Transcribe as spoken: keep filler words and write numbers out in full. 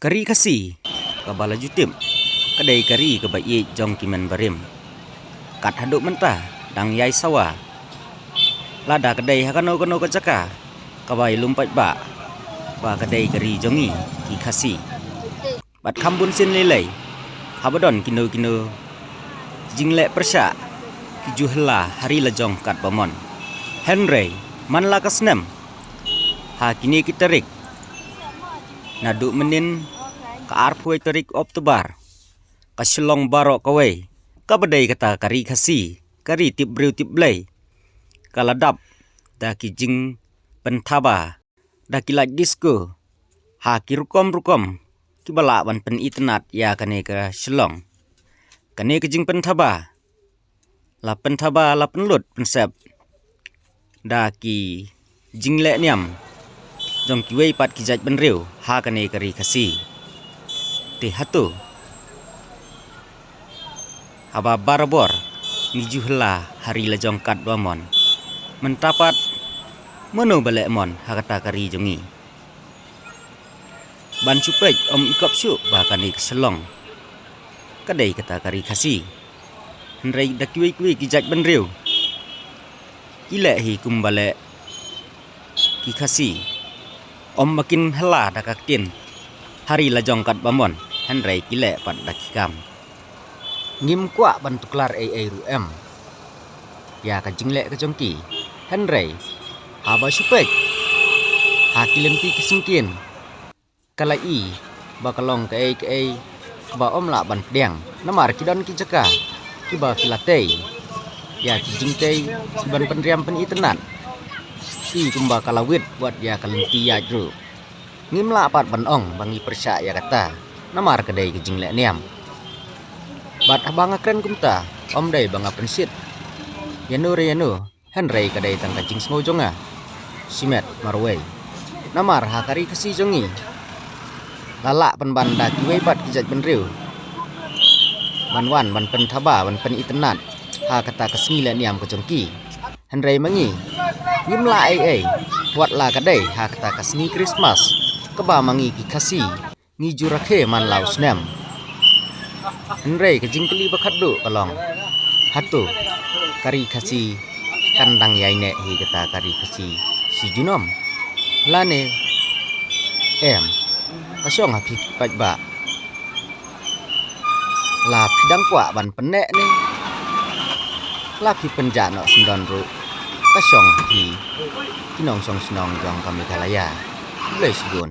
Ka ri Khasi kaba la ju tip ka dei ka ri kaba ïeit jong ki men barim. Kat haduh mynta dang ïai sawa. Lada ka dei ha kano kano ka jaka kaba ïalum paidbah ba ka dei ka ri jong ngi ki Khasi. Bad kham bun sien lei lei haba don kino kino ki jingleh pyrshah ki ju hela ha ri la jong katba mon. Hynrei man la ka snem, ha kine ki tarik, naduh mynnin ka arphew tarik Oktober, ka Shillong baroh kawei kaba dei kata ka ri Khasi, ka ri tip briew tip Blei, ka la dap da ki jingpynthaba, da ki light disco ha ki rukom rukom kiba lah ban pynitynnad ïa kane ka Shillong. Kane ka jingpynthaba la pynthaba, la pynlut pynsep da ki jingleh niam jong kiwei pat ki jaitbynriew ha kane ka ri Khasi. Te hato, haba barabor ngi ju hela ha ri la jong katba mon, mynta pat mano ba leh mon ha kata ka ri jong ngi? Ban shu peit ym i kop shuh ba kane ka Shillong ka dei kata ka ri Khasi. Hynrei da kiwei kiwei ki jaitbynriew ki leh hi kumba leh ki Khasi. Ym ba kin hela da ka ktien ha ri la jong katba mon, hynrei ki leh pat da ki kam. Ngim kwah ban tuklar ei ei ruh em ïa ka jingleh ka jong ki. Hynrei haba shu peit ha ki lynti ki syngkien, ka la i ba ka long kaei kaei kaba ym lah ban pdiang. Namar ki don ki jaka kiba ki la tei ïa ki jingtei ki ban pynriam pynitynnad. I kumba ka la wit wat ïa ka lynti ïaid ruh. Ngim lah pat ban ong ba ngi pyrshah ïa kata, namar ka dei ka jingleh niam. Bad haba nga kren kumta, ym dei ba nga pynshit ïano re ïano, hynrei ka dei tang ka jingsngew jong nga shimet marwei. Namar ha ka ri Khasi jong ngi la lah pynban da kiwei pat ki jaitbynriew ban wan ban pynthaba, ban pynitynnad ha kata ka sngi leh niam ka jong ki. Hynrei ma ngi ngim lah ei ei, wat la ka dei ha kata ka sngi Krismas kaba ma ngi ki Khasi ngi ju rakhe man la u snem. Hynrei ka jingkylli ba khatduh ka long, hato ka ri Khasi kan dang ïaineh hi kata ka ri Khasi shi junom lane em? Ka shong ha phi paidbah. La phi dang kwah ban pynneh ne la phi pynjah noh syndon ruh, ka shong ha phi ki nongshong shnong jong ka Meghalaya. Khublei shibun.